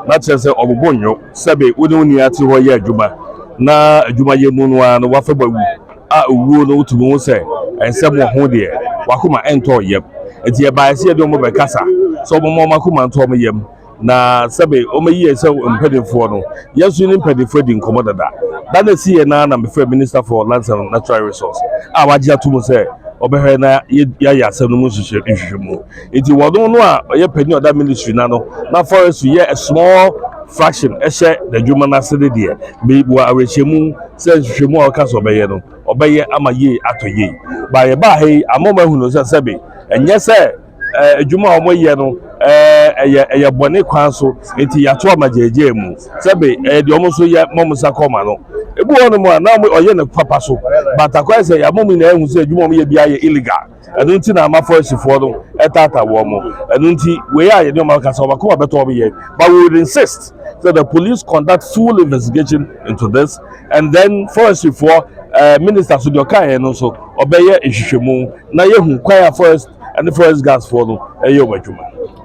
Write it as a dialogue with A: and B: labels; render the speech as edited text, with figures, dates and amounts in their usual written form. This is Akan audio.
A: Na kyerɛ sɛ ɔbobɔ nnwo sɛbe wo ne wo nua te hɔ yɛ adwuma na adwuma yɛ mu no ara no wafa bawu a owuo no wotumi ho sɛ nsɛm wɔ ho deɛ, wakoma ɛntɔ yam. Nti yɛbaeɛ sɛ yɛde wɔn bɛkasa sɛ wɔn akoma ntɔ wɔn yam na sɛbe wɔn yi sɛ mpanimfoɔ no, yɛn nso ne mpanimfoɔ di nkɔmɔ dada da na esi yɛn nan na mefrɛ Minister for Lands and Natural Resource a wagye ato mu sɛ ɔbɛhwɛ na yɛayɛ asɛm no mu nhyehyɛ nhwehwɛmu. Nti wɔn no a ɔyɛ panyin a ɔda ministry na no na forestry yɛ a small fraction ɛhyɛ n'adwuma n'ase de deɛ me wɔ awerɛhyɛmu sɛ nhwehwɛmu a ɔka sɛ ɔbɛyɛ no, ɔbɛyɛ ama yie atɔ yie. Ba yɛbaa ha yi ama ɔmo ahunu sɛ sɛbe ɛnyɛ sɛ adwuma a wɔyɛ no ɛyɛ bɔne kwan so nti yɛato ama gyegye mu. Sɛbe ɛyɛ deɛ ɔmo nso yɛ mo nsa kɔma no ebi wɔ hɔnom a na ɔmo ɔyɛ no papa so, but akɔyɛ sɛ yɛama mo nyinaa ehu sɛ adwuma a ɔmo yɛ bi ayɛ illegal. Ɛno nti na ama forestryfoɔ no ɛtaata wɔn mo. Ɛno nti wei a yɛde ɔmo akasa, ɔmo akoma bɛtɔ ɔmo yɛ, but we would insist that the police conduct full investigation into this and then forestryfoɔ minister so deɛ ɔka yɛn no nso ɔbɛyɛ nhwehwɛmu na yɛhu kwan a forest ɛne forest guards foɔ no ɛyɛ wɔn adwuma.